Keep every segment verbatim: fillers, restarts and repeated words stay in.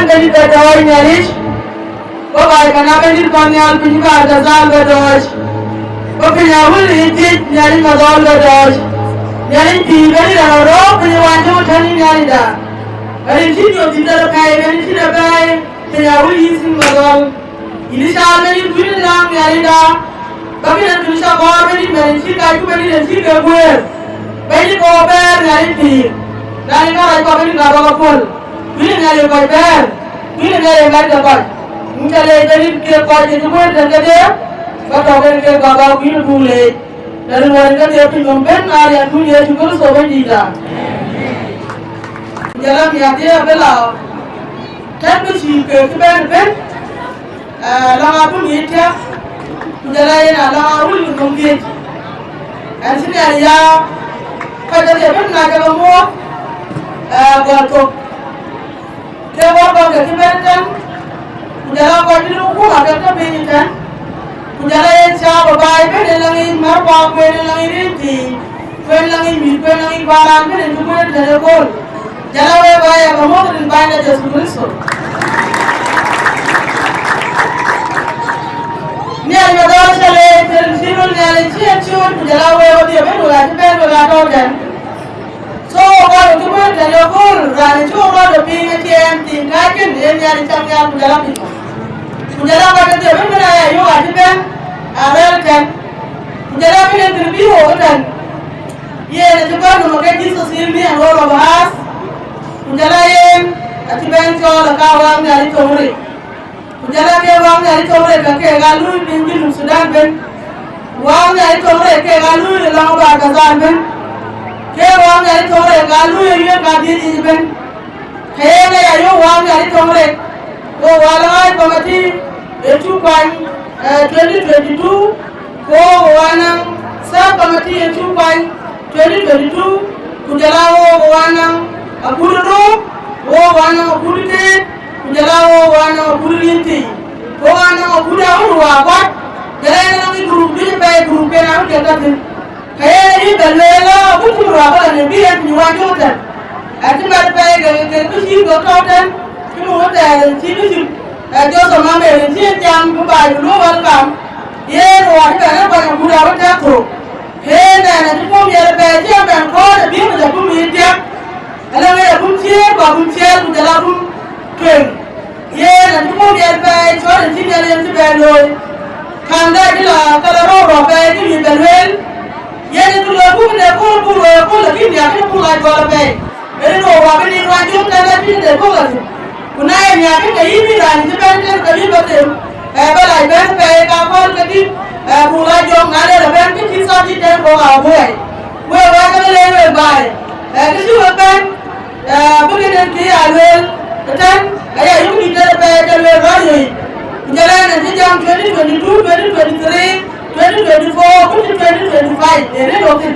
Bɛ̈nydït bɛ tɔɔc Nhialic, bä baai pan Bɛ̈nydït pan nhial piny Bahr el Ghazal bɛ tɔɔc, bä piny Awil ë yic Nhialic Madhɔl bɛ tɔɔc, Nhialic pïïr Bɛ̈nydït rɔt röök piny ë wany cï wä tɛ̈n yïn Nhialicda. Bɛ̈nydït cï nyuɔɔth thïn tëde pɛɛi, Bɛ̈nydït cï dɛ pɛɛi piny Awil yïn Nhialic Madhɔl. Yïn cä Bɛ̈nydït wïn ë läŋ Nhialicda, bä kënë kën cä kɔɔr Bɛ̈nydït Nhialic cï kac ku Bɛ̈nydït en cï ke guëër. Bɛ̈nydït ke wɔ bɛ̈ɛ̈r Nhialic pïïr, Nhialic ka rac kɔ̈k Bɛ̈nydït ka bä ke puɔ̈l. Wïn ë Nhialic kɔc bɛ̈ɛ̈r, wïn ë Nhialic mat ke kɔc. Yïn cä leec Bɛ̈nydït kek kɔc ke cï guëër tën kedhie, bä tɔ̈ kën kek bä bä wïn ë buk leec. Në rin wär in kedhie piny nɔm bɛ̈n aa riɛndu Yecu Kërtho Bɛ̈nydïïtda. Ku jɔl a miäkdiɛ̈ abï la tɛ̈n bï cïï kek cï bɛ̈n ëbën. Aa, lɔ̈ŋ abï miëc tiäk, ku jɔl a yen alɔ̈ŋ Awil bï nhom dhiëc. Ɛn cï Nhialic ya kɔc kedhie bï na jɔl ke muɔɔk, aa, gɔl thok. Ke wɔ kɔ̈k ke cï bɛ̈n tɛ̈n, ku jɔl a kɔc cï luk kum akek tɔ̈ piny tɛ̈n, ku jɔl a yen cä bï baai bɛ̈n ë lɔ̈ŋ yic mär kuak, ku yen ë lɔ̈ŋ yic rin thii, ku yen lɔ̈ŋ yic mïth, ku yen lɔ̈ŋ yic kuan raan kënë cï guëër tɛ̈n ëkööl. Jɔl a wek bä ya ke muɔ̈th rin Bänyda Jethu Krïtho. Nhialic Madhɔl cä leec, rin cï röl Nhialic cï en cuut, ku jɔl a wek wedhie bï wek acï bɛ̈n wek atɔ̈ tɛ̈n. So, wek kɔc cï guëër tɛ̈n ëkööl, raan cï wek rɔt piŋ acï en thïn kääc kën, yen Nhialic cam nhial ku jɔl a piny. Ku jɔl a kɔc kedhie bï bï na ya yök acï bɛ̈n arɛ̈ɛ̈r tɛ̈n. Ku jɔl a bï yen kën bï wok ëtɛ̈n. Yen acï gɔ̈t nɔm ke Jesus heal me and all of us. Ku jɔl a yen acï bɛ̈n cɔɔl ë ka wak Nhialic thoŋ rec. Ku jɔl a ke wak Nhialic thoŋ rec ke keek aa luui piny Junub Thudan ëbën. Wak Nhialic thoŋ rec keek aa luui ë lɔŋ Bahr el Ghazal ëbën. Ke wak Nhialic thoŋ rec ka luui ë wiëëk kadhiëc yic ëbën. Ke yen aya yök wak Nhialic thoŋ rec, wo wal ɣaac committee ë cuk kuany, eh, twenty twenty-two, ku wo wanaŋ sub committee ë cuk kuany twenty twenty-two, ku jɔl a wo wanaŋ akut röök, wo wanaŋ akut keek, ku jɔl a wo wanaŋ akut rin thii, wo wanaŋ akut awut wa kuat, jɔl a yen anaŋ group juëc apɛi, group ken awut ke tɔ̈ thïn. Ke yen ayï bɛ lueel, abï cï rɔt bä lɔ në bï en piny wany cök tɛ̈n. Acï mat pɛɛi ke, ke bï cïï ke tɔ̈ tɛ̈n, cï muk thɛɛr en cï bï cï, eh, Joseph Mamer en cï en jam bï baai bï luööi welcome. Yen wɔ cï bɛ̈n ë kuany agut awën tɛ̈k thok. Ke yen ɛn acï puɔ̈u miɛt pɛɛi cï en bɛ̈n kɔ̈ɔ̈c ë biëëk de kum yiic diäk. Ëlë ŋic akum ciëër ku akum ciɛɛl ku jɔl akum tueŋ. Yen acï puɔ̈u miɛt pɛɛi cɔl en cï Nhialic en cï bɛ̈n looi. Kamda cï la ka la rɔ̈u rɔ̈u pɛɛi cï mïth bɛ lueel. Yen ë kë looi buk de kööl buk looi akööl, lakin nhiaar kënë buk la juɔl apɛi. Ënë rɔ̈u wa bï nin ruac jɔ̈k tɛ̈n la cïn de buk la thïn. Ku na ye nhiaar kënë ke yïn bï raan cï bɛ̈n tën ke bï bä them. Ë bä lac bɛ̈n pɛɛi ka kɔ̈l ke dït, ë buk la jɔ̈k na le la bɛ̈n kë cï thɔn cï tɛ̈n kɔ̈k aa buk ai. Wek wä ke le wek baai. Ë kë cï wek bɛ̈n, Ee, bï kënë kë ya lueel, ëtɛ̈n, aya yök dït tëde pɛɛi ke lueel rɔt yoi. Ku jɔl ɛn acï jam twenty twenty-two, twenty twenty-three, twenty twenty-four, ku cï twenty twenty-five, ee rëër wok thïn.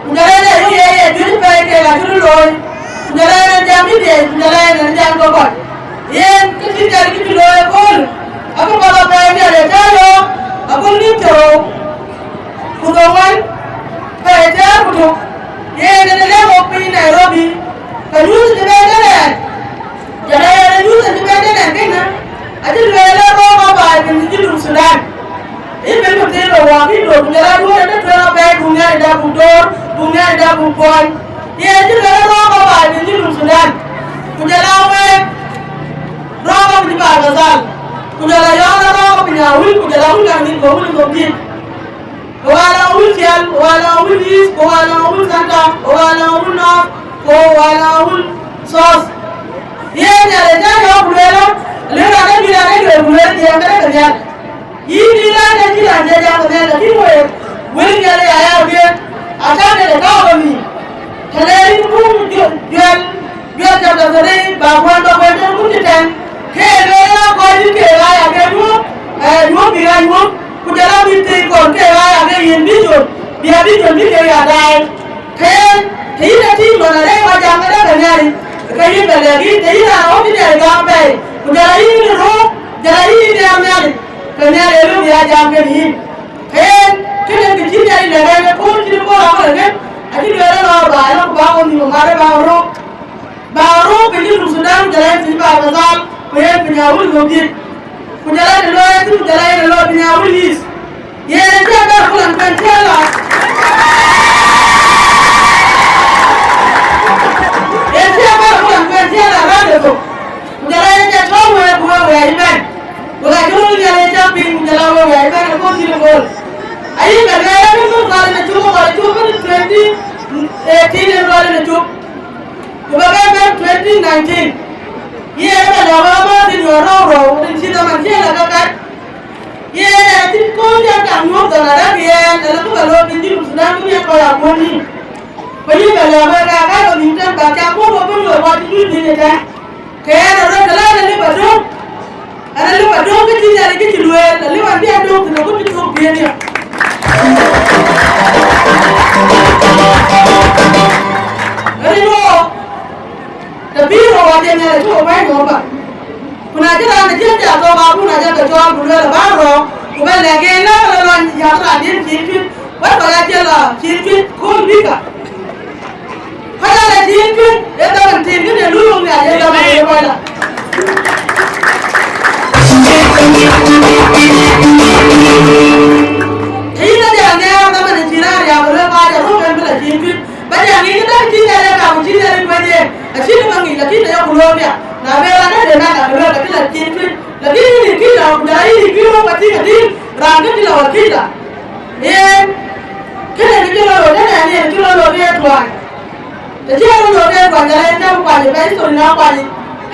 Ku jɔl ɛn ayök ye ye juëc pɛɛi keek acï röt looi. Ku jɔl ɛn jam dït ye, ku jɔl ɛn jam ke kɔc. Yen kë cï Nhialic kë cï looi ëkööl, abï kɔc apɛi Nhialic acä yɔ̈ɔ̈k, abï ŋïc cï rou. Ku dhoŋuan, pɛɛi tɛ̈ɛ̈r ku tök, yen ë lɛ̈k wok piny Nairobi, ke nyuuth cï bɛ̈n tënɛn, jɔl a yen ë nyuuth cï bɛ̈n tënɛn kënë, acï lueel ë rɔ̈ɔ̈k abaai piny Junub Thudan. Yïn bï ku thil rɔt wak yïn döt, ku jɔl a duöör ënë tueŋ apɛi, buk Nhialic dap buk door, buk Nhialic dap buk kuɔny. Yen cï lueel ë rɔ̈ɔ̈k abaai piny Junub Thudan, ku jɔl a week, rɔ̈ɔ̈k apiny Bahr el Ghazal, ku jɔl a yɔ̈ɔ̈k ë rɔ̈ɔ̈k apiny Awil, ku jɔl a Awil kaŋ nïn, ku Awil ë thok dhiëc. Ku wala Awil Ciɛl, ku wala Awil East, ku wala Awil Center, ku wala Awil North, ku wala Awil South. Yen Nhialic acä yɔ̈ɔ̈k ku lueel, lueel raan ë bï raan ë lueel ku lueel dhiëëŋ kënë ke nhial. Yïn bï raan ë cï raan cï jam ke nhial, lakin wek, wël Nhialic aya wek, acä ke de tɔ̈u ke mïïm. Të le yïn guum juël, Juël chapter three, verse one, ba kuɛn tënë kun cï tɛ̈n, ke lueel ë kɔc dït ke ɣaac ake nyuɔ̈th, eh, nyuɔ̈th bï ɣa nyuɔ̈th, ku jɔl a bï thii kɔn ke ɣaac ake yiën vision, bï a vision bï ke ya daai. Ke yen, të yïn e tïŋ lɔn arëk wa jam këdë ke Nhialic, ke yïn bɛ lɛ̈k yïn, të yïn raan ɣɔ̈k cï Nhialic gam apɛi, ku jɔl a yïn ë röök, jɔl a yïn nhiaar Nhialic, ke Nhialic ë lëu bï a jam kën yïn. Ke yen, kënë kë cï Nhialic lɛ̈k ɛn ëkööl cït ëkööl aköl ëkën, acï lueel ë lɔɔr baai, lɔ ku bä ɣön nhïïm ë mat ë bä ɣön röök. Bä röök piny Junub Thudan, jɔl a piny Bahr el Ghazal, Ku yen piny awul dhuk dhiëc, ku jɔl a të looi ëtï, ku jɔl a yen ë looi piny awul yith. Yen ë cï bɛ̈n ku lan kuɛn cï la, yen cï bɛ̈n ku lan kuɛn cï la raan de thok. Ku jɔl a yen cä tɔ̈u wëë ku wëë wëë ëbɛ̈n. Ku la cï röl nhial ë cam piny, ku jɔl a wëë wëë ëbɛ̈n ë kɔc cï röl. Ayï ka lueel ë kën kɔɔr ë cuk, kɔɔr ë cuk ë twenty eighteen ë kɔɔr ë cuk. Ku bä bɛ bɛ̈n twenty nineteen, ye ë bɛ lɔ bä bä thïn ɣɔn rɔ̈u rɔ̈u, rin cï dhaman cï lɔ ke kat. Ye ë cï kɔn jɔ kaŋ nyuɔ̈th dhɔn arɛ̈k yɛn, ëlë ku bä lɔ piny Junub Thudan ku miɛt kɔc akuɔ̈n nïïm. Ku yï bɛ lɔ bä ka ka lɔ nïïm tɛ̈n bä cam kuɔ̈n wä bä nyuɔ̈th wä cï juëc nïïm ëtɛ̈n. Ke ɣɛn arɔ̈k ëlë ëlë bä döŋ. Ɣɛn alëu bä döŋ kë cï Nhialic kë cï lueel, alëu an bï a döŋ thïn, agut cï thok piëëth nhial. Rin wok, të bï rɔt wac ë Nhialic cï wok bäny wok bä. Ku na cï raan acïn cä thok, abun acä ke cɔɔl, ku lueel abä rɔ̈ɔ̈k, ku bɛ lɛ̈k en, na ke lɔ lɔny yäth raan yen cin cuit, wek kɔc acï lɔ cin cuit kööl bï ka. Kɔc aa lɔ cin cuit, ee dhaman tïŋ kënë luööŋ nhial, ee dhaman ë kɔc la. Të yïn adï aŋɛɛr dhaman ë cïn raan riääk, ku lueel kɔc aröŋ en bï lɔ cin cuit. Ba jam ŋic ëbɛ̈n cï Nhialic gam, cï Nhialic kuec en, acïn bä ŋic, lakin ayok looi pia. Na bɛ raan ëde na ka bï lueel ka cï la cin cuit, lakin yïn ë kïc la, ku jɔl a yïn ë kïc rɔt ka tïŋ adïl, raan kë cï la wä kïc la. Yen, kënë kë cï rɔt looi tënë ɛn, yen cï rɔt looi ke ye tuany. Të cï rɔt looi ke ye tuany, jɔl a yen cä bï kuany ëbɛ̈n, history na kuany.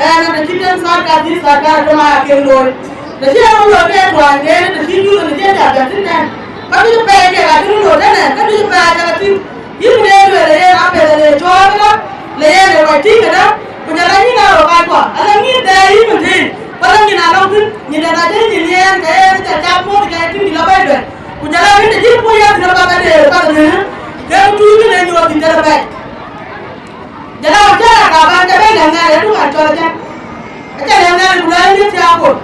Ɛn, të cï tën thaar kadhïc, thaar kadhïc atɔ̈ ma ya kek looi. Të cï rɔt looi ke ye tuany, ke yen të cï juöör në cï jal bɛ̈n thïn nɛn. Ka bï pɛɛi kek acï rɔt looi tënë, ka bï pɛɛi acä ke tïŋ. Yïn ë lueel ë yen apɛth ë le cɔɔl këda, le yen ë kɔc tïŋ këda, ku jɔl a yïn aa rɔt kackua, ala ŋïn dɛ yïn mën thïn, ku ala ŋïn alɔŋ thïn, nyin dɛn acï nyin yɛn, ke yen cä cam muɔ̈th, ke tïŋ dï lɔ bɛ̈ɛ̈i bɛ̈n. Ku jɔl a rin të cï puɔ̈u ya thïn ë bak adë ë bak adë, ke ku tuuc kënë nyuɔɔth thïn tëde bɛ̈ɛ̈i. Jɔl a wä cä raan ka bän cä bɛ̈n lɛ̈ŋ Nhialic, adu ŋa cɔl ëtɛ̈n. Acä lɛ̈k Nhialic ku lueel, miëth cï akol.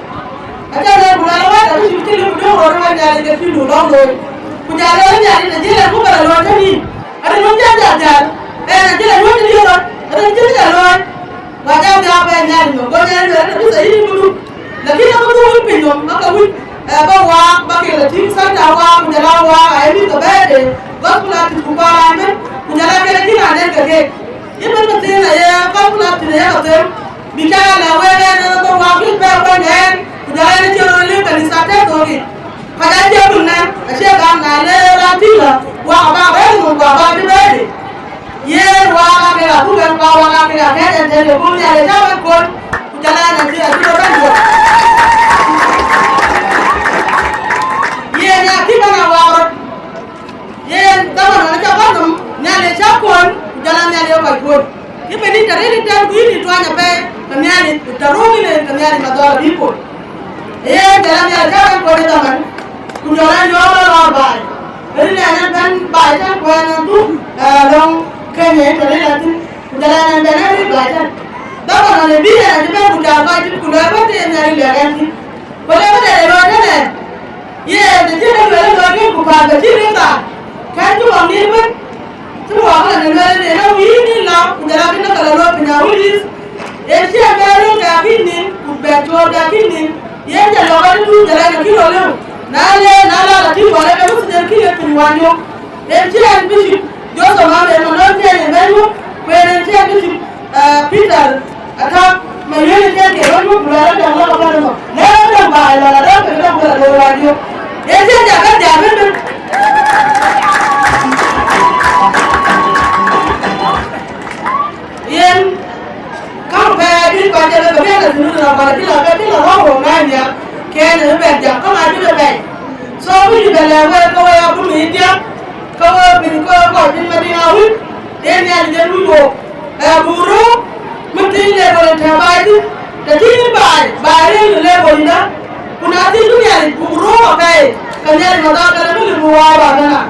Acä lɛ̈k ku lueel, wɛ̈t abï cï cï lëu döŋ rɔt ë wɛ̈t Nhialic ke cï nu lɔ̈ŋ looi. Ku jal lueel Nhialic, të jël ɛn ku bä lɔ looi tënë yïn. Rin wën cä jal jäl, ɛn acï lɔ nyuɔ̈th tëde rɔt, rin cï bï lɔ looi. Ku acä dhiau bɛ̈n Nhialic nɔm, go Nhialic lueel, rin abï thayï yïn bï duk. Lakin abï dhuk wïc piny nɔm, ake wïc, eh, bä waak, bä kek lɔ tïŋ thanta waak, ku jɔl a waak, ayï mïth ke bɛ̈ɛ̈i de, gospel artist ku kɔɔr raan ëbën, ku jɔl a kek acïn raan dɛ̈t ke keek. Yïn bï thïn aye gospel artist aye ke them. Bï cä lɛ̈k wek ɛn, ɛn ë bä waak juëc bɛ kuany ɛn, ku jɔl ɛn ë cï rɔt liu kanitha tëë thok yic. Kɔc aa cï bï nɛn, acie gam na le raan tïŋ lɔ, waak aba bɛ̈ɛ̈i nhom, ku aba cï bɛ̈ɛ̈i de. Yen waak aa kek abuk ɛn, ku waak aa kek akɛ̈ɛ̈c ɛn tëde, ku Nhialic aa wek kony, ku jɔl ɛn acï, acï rɔt bɛ̈n juɔ̈k. Yen ya kï bɛ̈n a waak rɔt. Yen dhaman ɣɔn cä bɔ̈ nɔm, Nhialic cä kuɔn, ku jɔl a Nhialic ë kɔc kuɔn. Yïn bï nïn të rëër yïn tɛ̈n, ku yïn nïn tuany apɛi, ke Nhialic, ku të röŋ yïn en, ke Nhialic madhɔl abï kuɔn. Yen jɔl a Nhialic cä bɛ̈n kuɔn ë dhaman, ku jɔl a nyɔɔl ë lɔɔr baai. Rin ɛn ë bɛ̈n baai tɛ̈n, ku ɛn ë dhuk, eh, lɔŋ Kenya ë të rëër athïn, ku jɔl ɛn ë bɛ̈n ë rëër baai tɛ̈n. Dhaman ɣɔn ë bï ɛn acï bɛ̈n, ku cä kɔc tït, ku luɛɛl bä të Nhialic lɛ̈k ɛn thïn. Ku le bä të lɔ tënë. Yen të cï rɔt lueel ë lɔ kën ku päl, ke cï röt raan, kɛ̈n cï waŋ nïïm ëbën, cï waŋ ëlä në lueel ënë, na wïïr nïn lɔ, ku jɔl a kën ke lɔ looi piny awïïr. Yen cï en bɛ röl ke akïn nïn, ku bɛ cuɔɔr ke akïn nïn, yen cä lɔ kɔc ë tuuc jɔl a në kï röt lëu. Na le, na la la tïŋ wala ke mïth den kï ye piny wanyök. Yen cï en bishop Joseph Mame Malon cï en ë bɛ̈ny wok, ku yen en cï en bishop, eh, Peter Atak Mayen cï en ke bɛ̈ny wok, ku luɛɛl adäŋ lɔ ka bɛ̈n ëmɔ. Lɛɛr adäŋ baai lɔ la däŋ ke däŋ ku la looi wanyök. Yen cï en ja bɛ̈n ja bɛ̈n bɛ̈n. Yen, käŋ pɛɛi bï kɔc cï lɔ ke bï a lɔ thïn röt rɔt, kɔc cï lɔ ke cï lɔ rɔ̈u röt ŋäny nhial, ke en ë bɛ̈n jam käŋ acï bï bɛ̈n. So, bï cï bɛ lɛ̈k wek ke wek abï mïth diäk, ke wek bï ke wek kɔc cïn Madiŋ Awïl, yen Nhialic yen wïc wok. Ee, buk röök, mën tïŋ level tɛ̈ baai thïn, të tïŋ baai, baai rëër në level yïndä, ku na thïn bï Nhialic buk röök apɛi, ke Nhialic madhɔl ke lë bï lëu bï waai bä bɛ̈n a.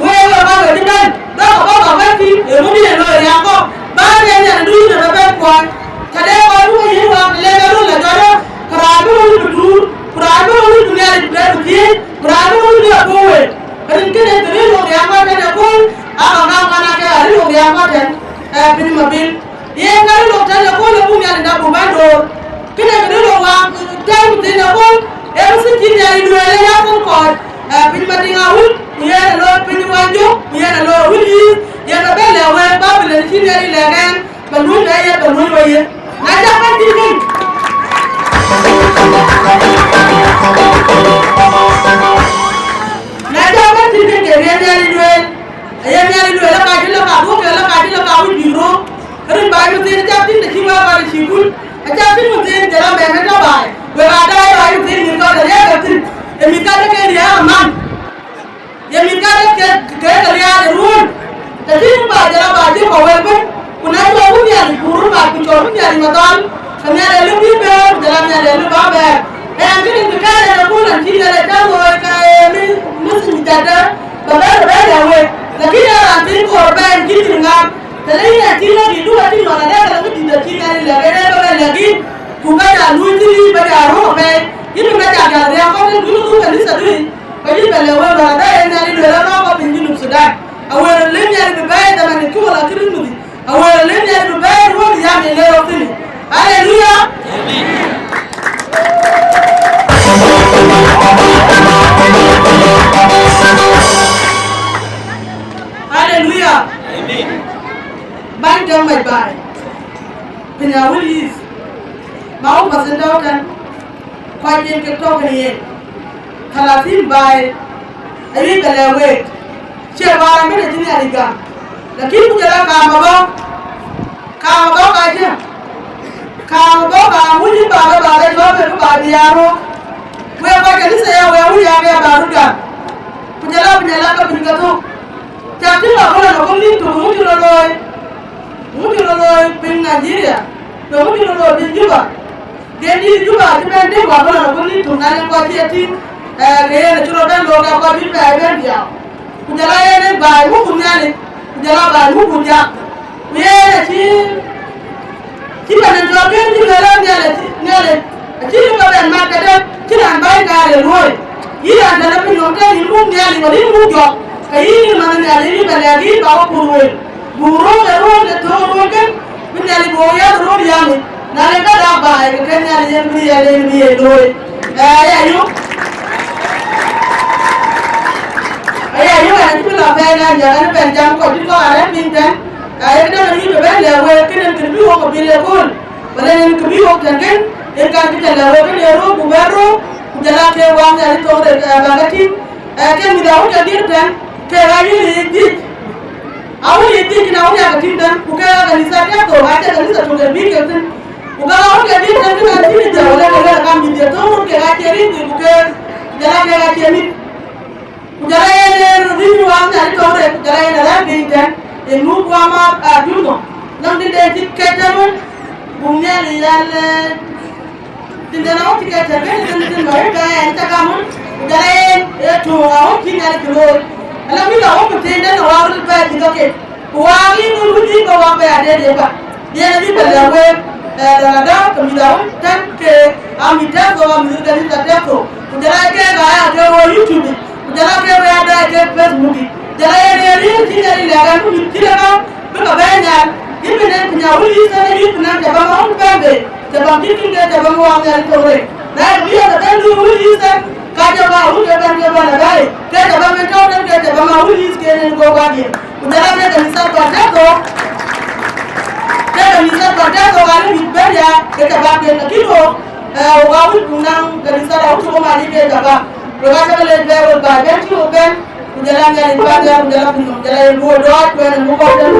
Wek, wek bä wek cï bɛ̈n, bä, bä, bä bɛ̈n thïn, ee ŋö bï en looi riääk kɔ̈k, bä riɛl nyan ë duööny ë bä bɛ̈n kuɔɔny. Të de kɔc bï wek yiëk waak, të le ke röl la jɔt rɔt, ke raan bï wek wïc bï tuur, ku raan bï wek wïc bï Nhialic bï bɛ̈n bï thiëëc, ku raan bï wek wïc bï a puɔ̈u wek. Rin kënë të ril wok riääk kɔ̈k tën ëkööl, aa ka ŋaak ŋuan ake a ril wok riääk kɔ̈k tën, ee, piny Mabil. Yen ka ril wok tën ëkööl, abuk Nhialic dap buk bɛ̈n door. Kënë të ril Ee, mïth cï Nhialic lueel ë ya thon kɔc, ee, piny Madiŋ Awil, ku yen ë looi piny Wanjök, ku yen ë looi Awil East, yen ë bɛ̈n lɛ̈k wek Babilon cï Nhialic lɛ̈k ɛn, bä luny bɛ ye, bä luny we ye. Na cä bɛ̈n thïn kën, na cä bɛ̈n thïn kën, ke riɛl Nhialic lueel, aye Nhialic lueel, ë ka cï lɔ ka duɔ̈k, ke lɔ ka cï lɔ ka wïc bïk röök. Rin baai mïthiin acä tïŋ të cï wek rɔt ë cï kul, acä tïŋ mïthiin jël amɛɛn ë tɔ̈ baai, wek aa daai baai mïthiin mïth kɔ̈k riääk ke thïn, ë mïth ka ke riääk ë man, ye mïth ka ke ke riääk ë ruöön. Të cï ba jël aba cï kɔ̈k wek bɛ̈n, ku na cï wek wun Nhialic ku run baai ku cɔl wun Nhialic mathal, ke Nhialic lë bï bɛ̈ɛ̈r, ku jël Nhialic lë ba bɛ̈ɛ̈r. Ɛn kënë kë kɛ̈ɛ̈r en ë kun an cï Nhialic cä looi ka ee mïth, mïth mïth jatde, ba bɛ̈ɛ̈r bɛ̈ɛ̈r ya wek. Lakini ë raan piny koor bɛ̈ɛ̈r cï thïn ŋaak, Të le yïn ë tïŋ lɔ dït du, ë tïŋ lɔ na dɛ̈, ke lɔ dït ë tïŋ ë lɛ̈k, ë lɛ̈k ë lɛ̈k yïn, ku bä ja luui thïn yïn, bä ja röök apɛi, yïn bä ja gäk riääk kɔ̈k tën, yïn dhuk kanitha du yic, ku yïn bä lɛ̈k wek lɔ na dɛ̈, yen Nhialic lueel ë rɔɔk kɔ̈k piny Junub Sudan. Awëër ë lëëm Nhialic bï bɛ̈ɛ̈i dhaman ë cuk la kërït mïth, awëër ë lëëm Nhialic bï bɛ̈ɛ̈i ruöön yam yen le rɔt thïn. Aleluya! Aleluya! Bäny jɔŋ mac baai. Piny Awil East, ma wok pasin tɔ̈u tɛ̈n, kɔc yen kek tɔ̈u kën yen, thalathin baai, ayï bɛ lɛ̈k week, cie baar ëbɛ̈n acï Nhialic gam, lakin ku jɔl a kaam abɔ̈, kaam abɔ̈ ka cï, kaam abɔ̈ ka wïc bä ke bä ke jɔ̈ɔ̈p ë bï bä bï aa röök, wek kɔc kanitha ya wek wïc aa bï aa bä röt gam, ku jɔl a piny ala ke piny ke thök, cak tïŋ la kɔn ala kɔn lim tök ë ŋö cï rɔt looi. Ŋö cï rɔt looi piny Nigeria? Ku ŋö cï rɔt looi piny Juba? Gen dïït Juba acï bɛ̈n dëk wa bï lɔ rɔt bï ŋic thok na yen kɔc cï ye tïŋ, ee, ke yen acï rɔt bɛ̈n looi ke kɔc bï pɛɛi bɛ̈n dhiau. Ku jɔl a yen ë baai muk ku Nhialic, ku jɔl a baai muk ku jak. Ku yen acï, cï bɛ̈n ë jɔt kën cï lueel ë Nhialic, Nhialic acï bï bɛ bɛ̈n mat këdë cï raan bäny kaar ye luööi. Yïn raan tënë piny nɔm tën yïn muk Nhialic wala yïn muk jɔk, ke yïn yïn man ë Nhialic yïn bɛ lɛ̈k yïn ba wä kuur wël. Buk röör ë röör de thöör röör kën, bï Nhialic buk yäth röör yäŋ yic. Na le bä dak baai, ke kën Nhialic yen bï riɛl yen bï ye looi. Ee, aya yök. Aya yök, ɛn acï bï lɔ bɛ̈ɛ̈i na nhiäk, ɛn bɛ̈n jam kɔc cï kɔ̈k arɛ̈t piny tɛ̈n. Ka ye këdäŋ en wïc bï bɛ̈n lɛ̈k week, kënë kën bï wok abï lek kööl. Wala en kë bï wok tɛ̈n kën, en kan kë cä lɛ̈k week, kënë röök buk bɛ̈n röök, ku jɔl aa ke waŋ Nhialic thok rek, ee, bä ke tïŋ. Ee, ke mïth awut ke dhiëth tɛ̈n, kek aa yïn yic dhiëc. Awun ye dhiëc, na wun ya ke tïŋ tɛ̈n, ku ke kanitha ke thok, acie kanitha tök en bï kek thïn. Ku ka wun ke dhiëc tɛ̈n, ke ka tïŋ ë jam, wala ke ka mïth ye thok, wun ke ka cie rin, ku ke jɔl a ke ka cie mïth. Ku jɔl a yen ë rïny wam Nhialic tɔ̈u rek, ku jɔl a yen ë rɛ̈ɛ̈r piny tɛ̈n, ë nu ku wam a, a dun nɔm. Nɔm dï de cï kec tɛ̈n wën, buk Nhialic yal, ee, Tïŋ tɛ̈n awun cï ke tɛ̈r kënë tïŋ tïŋ lɔ yen bɛ̈ɛ̈i ɛn cä gam wun, ku jɔl a yen ee töŋ awun cï Nhialic cï looi. Ala mïth awun ku thiin tɛ̈n awak röt bɛ̈ɛ̈i cï ke kek. Ku wak yïn wun wïc yïn ke wak bɛ̈ɛ̈i adeet ye bä. Yen abï bɛ lɛ̈k week, ee, lɔn ada ke mïth awun tɛ̈n ke aa mïth tɛ̈k thok, aa mïth kanitha tɛ̈k thok. Ku jɔl a keek aa ya ke ɣöö YouTube yic. Ku jɔl a ke wek aa daai ke Facebook yic. Jɔl a yen ee riëëc cï Nhialic lɛ̈k ɛn ku mïth cït ëbɛ̈n bï ke bɛ̈ɛ̈i nhial. Yïn bï nɛn piny Awil East tɛ̈n ayï piny nɛn cä bä ŋa wun bɛ̈n bei, cä bä bï tïŋ ke cä bä ŋuɔɔk Nhialic thok rek. Na ye bï yɛn ëbɛ̈n luui Awil East tɛ̈n, ka jɔ bä wun ke bɛ̈n ke bɛ̈n ëbɛ̈i, ke cä bä min tɔ̈u tɛ̈n ke cä bä ŋa Awil East ke yen go guardian. Ku jɔl a ke kanitha kɔ̈k tɛ̈k thok, ke kanitha kɔ̈k tɛ̈k thok alë mïth bɛ̈n ya, ke cä bä ken, lakin wok, ee, wok awïc buk naŋ kanitha awïc cï wok mac ke cä bä. Wek aa cä ke lec bɛ̈ɛ̈r wek baai bɛ̈n cï wok bɛ̈n. Ku jɔl a Nhialic bä nhial, ku jɔl a piny nɔm, jɔl a yen bï we dɔɔc ku yen bï kɔc tɛ̈n.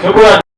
Shukran.